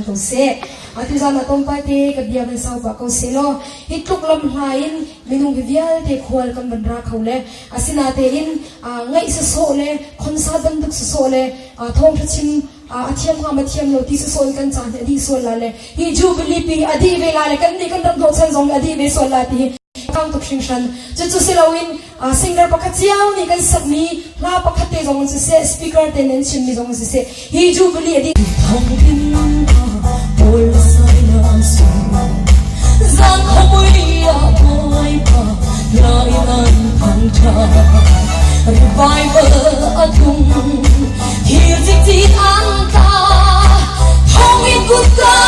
hringhran ko seh. Atu zan ah tlawmpal te ka bia van sau pah ko seh law hi tluk lam hla in minung hi vialte khual kan van ra kho le asinatein ngaih sawsawh le concert bantuk sawsawh le thawngṭha chim a thiam hnga ma thiam lo ti sawsawh in kan caan hi a dih sual la le hi jubilee pi a dih ve la le kan nih kan ram hnawhchan zong a dih ve sual la ti hi kang tuk hringhran. Cucu si loin singer pakhat cio nih kan sakmi hla pakhat te zong siseh, speaker te nan chimmi zong siseh, hi jubilee a dih Revival a tung thir cik cik an ta thong in kut ka.